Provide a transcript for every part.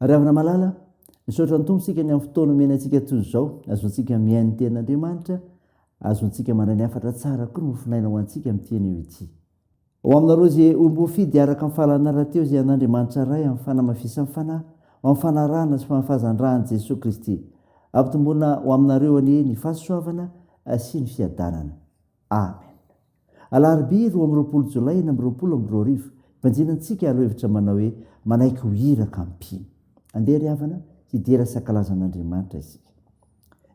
Ry havana malala, misaotra ny Tompo isika ny amin'ny fotoana omeny antsika toy izao, azontsika mihaino ny tenin'Andriamanitra, azontsika mandray ny hafatra tsara koa ny mofonaina ho antsika amin'ity anio ity. Ho aminareo izay olom-boafidy araka ny fahalalana rahateo izay an'Andriamanitra Ray amin'ny fanamafisan'ny Fanahy, ho amin'ny fanarahana sy famafazan-dra an'i Jesoa Kristy. Ampitomboina ho aminareo anie ny fahasoavana sy ny fiadanana. Amen. Alarobia 22 Jolay 2026, Banjinantsika aloha-hevitra manao hoe Manaiky ho iraka mpino. Andeha ry havana, hidera sy hankalaza an'Andriamanitra isika.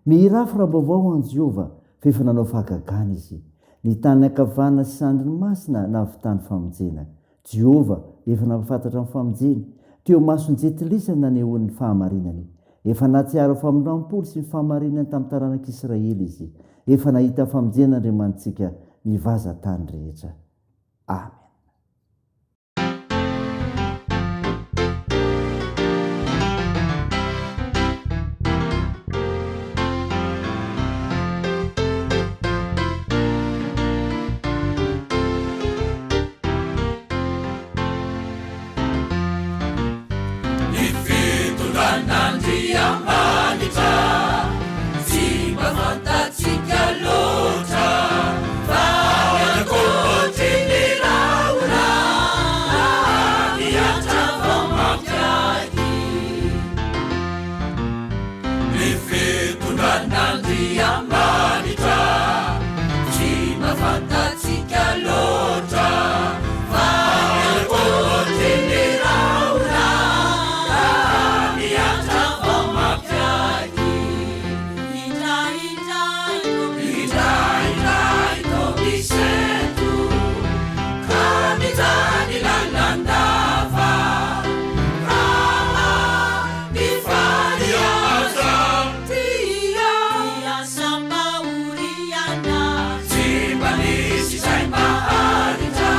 Mihirà firam-baovao ho an'i Jehovah, fa efa nanao fahagagana izy. Ny tanany ankavanana sy sandriny masina nahavitany famonjena. Jehovah efa nampahafantatra ny famonjeny, teo imason'ny jentilisa no nanehoany ny fahamarinany. Efa nahatsiaro ny famindram-pony sy ny fahamarinany tamin'ny taranak'Israely izy. Efa nahita famonjena Andriamanitsika ny vazan-tany rehetra. Amen. Ny fitondran'Andriamanitra tsy mba fantatsika loatra fa any ankoatry ny rahona mihatra vao mampiaiky. Ny fitondran'Andriamanitra tsy mba fantatsika loatra fa ankoatry ny rahona ka mihatra vao mampiaiky. Indraindray toa misento ka mijaly lalandava raha Mifaly aza tia asam-pahoriana. Tsy mba nisy izay maharitra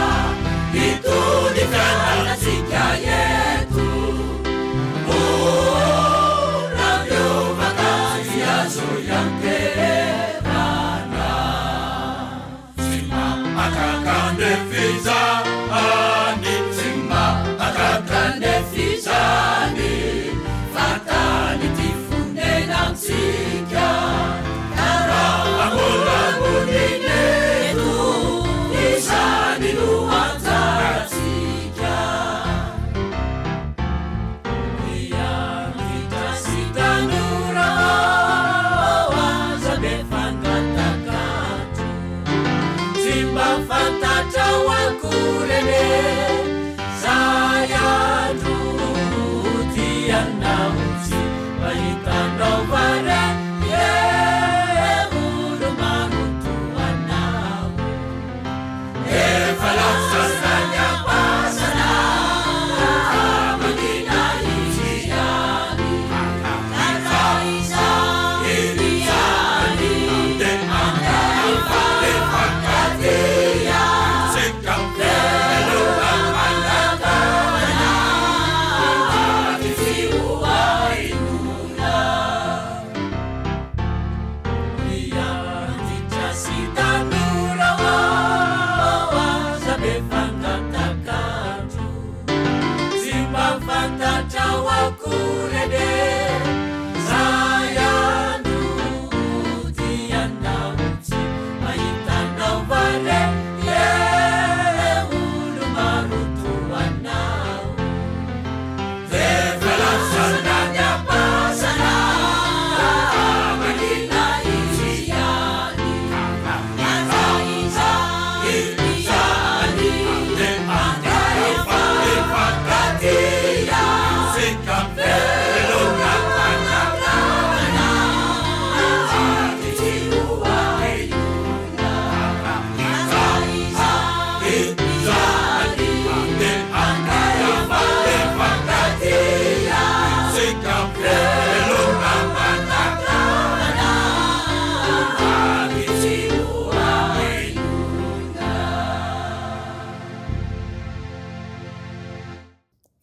itony fiainantsika eto. Oh, raha miova ka tsy azo ianteherana. Tsy mahagaga anefa izany, tsy mahagaga anefa izany, fa tany ity fonenantsika, ka raha mbola monina eto, izany no anjarantsika. Ry antitra sy tanora ô, aza be fangatak'andro. Tsy mba fantatrao akory anie zay andro hodianao tsy mba hitanao va re olo-maro toa anao. Efa lasa tany am-pasana ka mangina izy ihany. Ka raha izaho ihany efa nifankatia, veloma mandrakana ary tsy ho ahenoina. Ry antitra sy tanora ô, aza be fangatak'andro. Tsy mba fantatrao akory anie zay andro hodianao. Tsy mahitanao va re olo-maro toa anao. Efa lasa tany am-pasana ka mangina izy ihany. Ka izany ihany efa nifankatia. Velona fanjakana ary tsy ho ahenoina. Ka izany ihany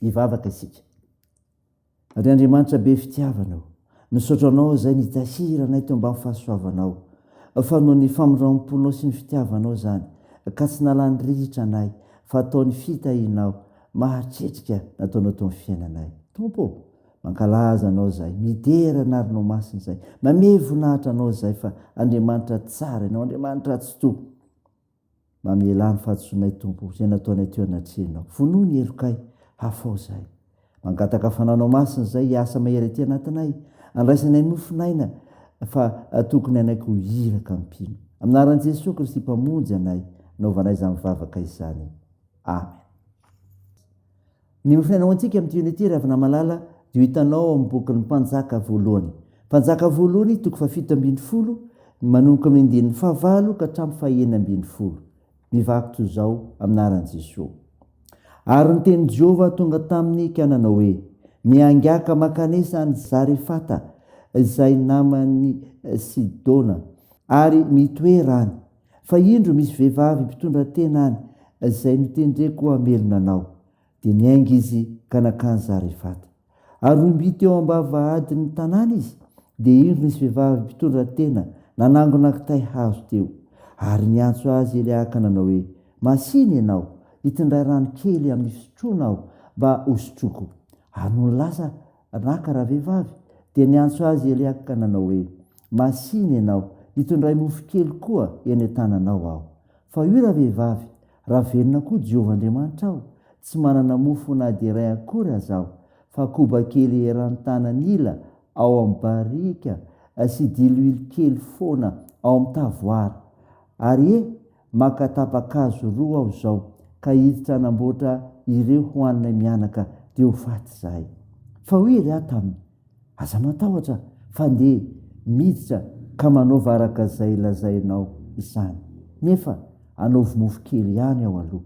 Hivavaka isika. Ry Andriamanitra be fitiavana ô, misaotra Anao izay nitahiry anay teo ambany fahasoavanao, fa noho ny famindram-ponao sy ny fitiavanao izany, ka tsy nalany rihitra anay, fa atao ny fitahianao mahatretrika nataonao teo amin'ny fiainanay. Tompo ô, Mankalaza Anao izahay, midera Anaranao masina izahay, mamehy voninahitra Anao izahay fa Andriamanitra tsara Ianao, Andriamanitra Tsitoha. Mamelà ny fahadisoanay Tompo, izay nataonay teo anatrehanao. Vonoy ny helokay, hafao izahay. Mangataka fananao masina izahay hiasa mahery aty anatinay, andraisanay mofon'aina fa tokony hanaiky ho iraka mpino. Amin'ny anaran'i Jesoa Kristy Mpamonjy anay, anaovanay izany vavaka izany. Amen. Ny mofon'aina ho antsika amin'ity ony ity, ry havana malala, dia ho hitanao ao amin'ny bokin'ny Mpanjaka voalohany. Mpanjaka voalohany, toko fahafito ambin'ny folo, manomboka amin'ny andininy fahavalo ka hatramin'ny fahenina ambin'ny folo. Mivaky toy izao amin'ny anaran'i Jesoa. Ary ny tenin'i Jehovah tonga taminy ka nanao hoe, Miangàka mankanesa any Zarefata, izay naman'i Sidona, ary mitoera any. Fa indro misy vehivavy mpitondra tena any, izay notendreko hamelona anao. Dia niainga izy ka nankany Zarefata. Ary nony teo am-bavahadin'ny tanàna izy, dia indro nisy vehivavy mpitondra tena nanangona kitay hazo teo. Ary niantso azy Elia ka nanao hoe, Masìna ianao, hitondray rano kely amin'ny fisotroana aho mba hosotroiko. Ary nony lasa naka ravehivavy, dia niantso azy Elia ka nanao hoe, Masìna ianao, hitondray mofo kely koa eny an-tananao aho. Fa hoy ravehivavy, Raha velona koa Jehovah Andriamanitrao, tsy manana mofo na dia iray akory aza aho, fa koba kely eran'ny tanan'ila ao amin'ny barika sy diloilo kely foana ao amin'ny tavoara. Ary e, maka tapa-kazo roa aho izao, ka hiditra hanamboatra ireo hohaninay mianaka, dia ho faty izahay. Fa hoy Elia taminy, Aza matahotra fa ndeha miditra ka manaova araka izay lazainao izany. Nefa anaovy mofo kely ihany ao aloha,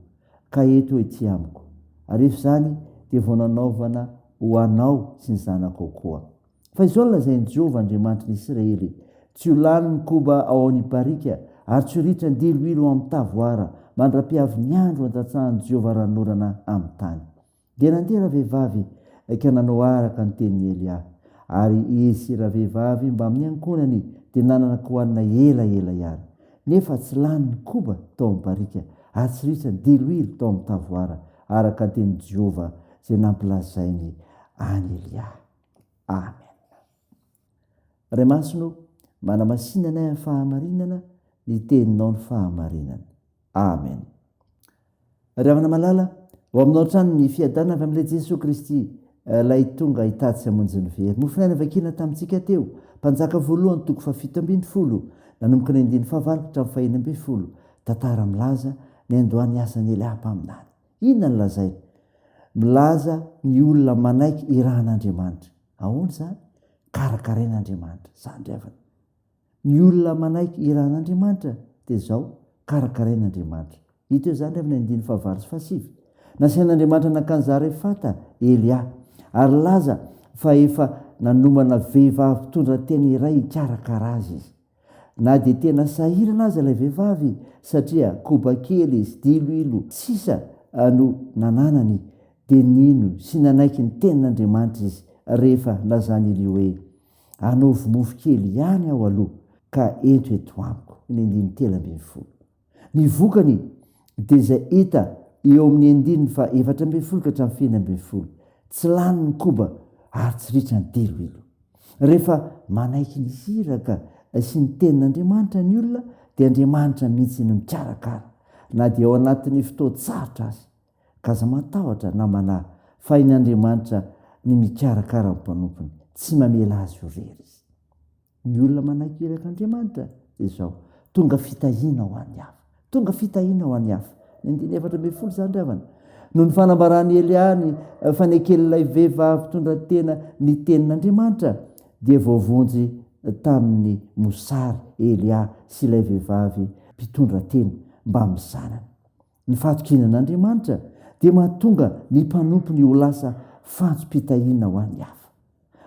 ka ento ety amiko. Ary rehefa izany dia vao nanaovana ho anao sy ny zanakao koa. Fa izao no lazain'i Jehovah Andriamanitry ny Isiraely, Tsy ho lany ny koba ao amin'ny barika, ary tsy ho ritra ny diloilo ao amin'ny tavoara, mandra-piavin'ny andro handatsahan'i Jehovah ranonorana amin'ny tany. Dia nandeha ravehivavy ka nanao araka ny tenin'i Elia. Ary izy sy ravehivavy mbamin'ny ankohonany dia nanana kohanina elaela ihany. Nefa tsy lany ny koba tao amin'ny barika, ary tsy ritra ny diloilo tao amin'ny tavoara, araka ny tenin'i Jehovah izay nampilazainy an'i Elia. Amena. Ray Masina ô, manamasina anay amin'ny fahamarinana, ny teninao ny fahamarinana. Amen. Ry havana malala, ho aminao hatrany ny fiadanana avy amin'ilay Jesoa Kristy, ilay tonga hitady sy hamonjy ny very. Mofon'aina vakiana tamintsika teo, Mpanjaka voalohany toko fahafito ambin'ny folo, nanomboka ny andininy fahavalo ka hatramin'ny fahenina ambin'ny folo, tantara milaza ny andohan'ny asan'i Elia mpaminany. Inona no lazainy? Milaza ny olona manaiky irahan'Andriamanitra. Ahoana izany? Karakarain'Andriamanitra. Izany ry havana. Ny olona manaiky irahan'Andriamanitra dia izao, karakarain'Andriamanitra. Hita eo izany ry amin'ny andininy fahavalo sy fahasivy. Nasain'Andriamanitra nankany Zarefata Elia, ary nilaza fa efa nanomana vehivavy mpitondra tena iray hikarakara azy izy. Na dia tena sahirana aza ilay vehivavy, satria koba kely sy diloilo sisa no nananany, dia nino sy nanaiky ny tenin'Andriamanitra izy rehefa nilazan'i Elia hoe, Anaovy mofo kely ihany aho aloha ka ento eto amiko. Ny andininy 13. Ny vokany dia izay hita eo amin'ny andininy faha-14 ka hatramin'ny faha-16. Tsy lany ny koba ary tsy ritra ny diloilo. Rehefa manaiky ny hiraka sy ny tenin'Andriamanitra ny olona dia Andriamanitra mihitsy no mikarakara na dia ao anatin'ny fotoan-tsarotra aza. Ka aza matahotra na manahy fa hain' Andriamanitra ny mikarakara ny mpanompony, tsy mamela azy ho irery Izy. Ny olona manaiky irak' Andriamanitra dia izao, tonga fitahiana ho an'ny hafa. Tonga fitahiana ho an'ny hafa. Ny andininy 14 izany ry havana. Noho ny fanambaran'i Elia ny faneken'ilay vehivavy mpitondra tena ny tenin'Andriamanitra dia voavonjy tamin'ny mosary Elia sy ilay vehivavy mpitondra tena mbamin'ny zanany. Ny fahatokiana an'Andriamanitra dia mahatonga ny mpanompony ho lasa fantsom-pitahiana ho an'ny hafa.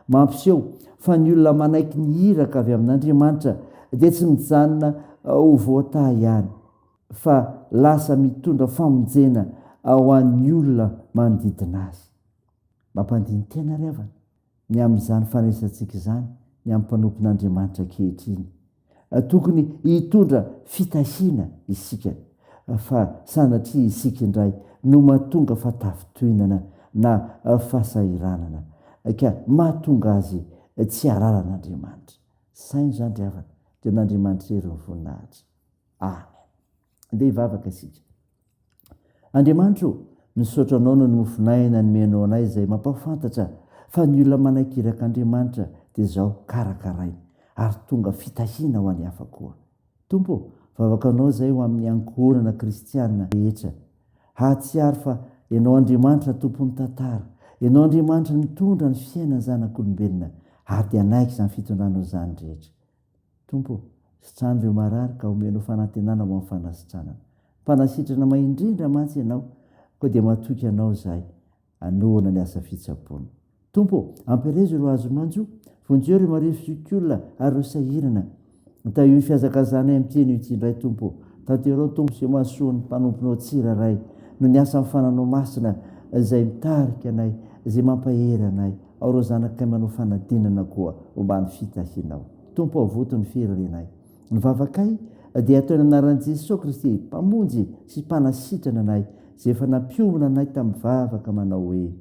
Mampiseho fa ny olona manaiky ny iraka avy amin'Andriamanitra dia tsy mijanona ho voatahy ihany, fa lasa mitondra famonjena ho an'ny olona manodidina azy. Mampandini-tena ry havana ny amin'izany fandraisantsika izany ny amin'ny mpanompon'Andriamanitra ankehitriny. Tokony hitondra fitahiana isika fa sanatria isika indray no mahatonga fahatafintohinana na fahasahiranana. ka mahatonga azy tsy harara an'Andriamanitra. Saino izany ry havana, dia an'Andriamanitra irery ny voninahitra. Amen. Andeha hivavaka isika. Andriamanitra o, misaotra Anao noho ny mofon'aina nomenao anay izay mampahafantatra fa ny olona manaiky irak'Andriamanitra dia izao karakarainy ary tonga fitahiana ho an'ny hafa koa. Tompo o, vavaka Anao izay ho amin'ny ankohonana kristiana rehetra hahatsiaro fa Ianao Andriamanitra Tompon'ny tantara, Ianao Andriamanitra nitondra ny fiainan'ny zanak'olombelona ary dia hanaiky izany fitondranao izany rehetra. Tompo o, sitrano ireo marary ka omenao fanantenana ho amin'ny fanasitranana. Mpanasitrana mahay indrindra mantsy Ianao, koa dia matoky Anao izahay hanohana ny asa fitsaboana. Tompo o, ampirezo ireo azo manjo, vonjeo ireo marefo zokiolona ary ireo sahirana. Tahio ny fihazakazanay amin'ity anio ity indray, Tompo o. Tanterao, Tompo, izay mahasoa ny mpanomponao tsirairay noho ny asan'ny Fananao Masina izay mitarika anay, izay mampahery anay. Ao ireo zanakay manao fanadinana koa homba ny fitahianao. Tompo avoto ny firenenay. Ny vavakay dia atao ny anaran'i Jesoa Kristy Mpamonjy sy Mpanasitrana anay izay efa nampiomana anay tamin'ny vavaka manao hoe,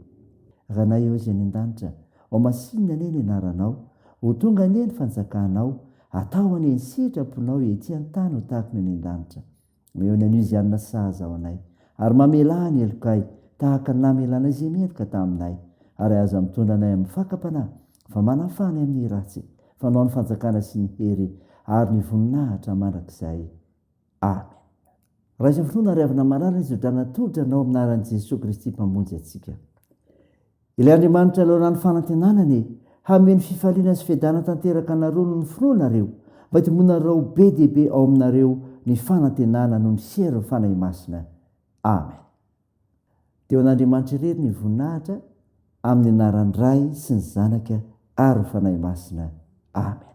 Ranay eo izay any an-danitra, ho masinina anie ny anaranao, ho tonga anie ny fanjakanao, atao anie ny sitraponao ety an-tany ho tahaka ny any an-danitra. Omeo ny anio izay hanina sahaza ho anay, ary mamelà ny helokay, tahaka ny namelanay izay meloka taminay. Ary aza mitondra anay amin'ny fakam-panahy, fa manafaha anay amin'ny ratsy, fa Anao ny fanjakana sy ny hery ary ny voninahitra mandrakizay. Amen. Raiso amin'ny finoana ary avy namarana izy ho dranatolotra anao amin'ny anaran'i Jesoa Kristy Mpamonjy antsika. Ilay Andriamanitra loharano fanantenana anie hanome ny fifaliana sy fiadanana tanteraka anareo noho ny finoanareo, mba hitomboanareo be dia be ao aminareo ny fanantenana noho ny herin'ny Fanahy Masina. Amen. Dia ho an'Andriamanitra irery ny voninahitra, amin'ny anaran'ny Ray sy ny Zanaka ary ny Fanahy Masina. Amen.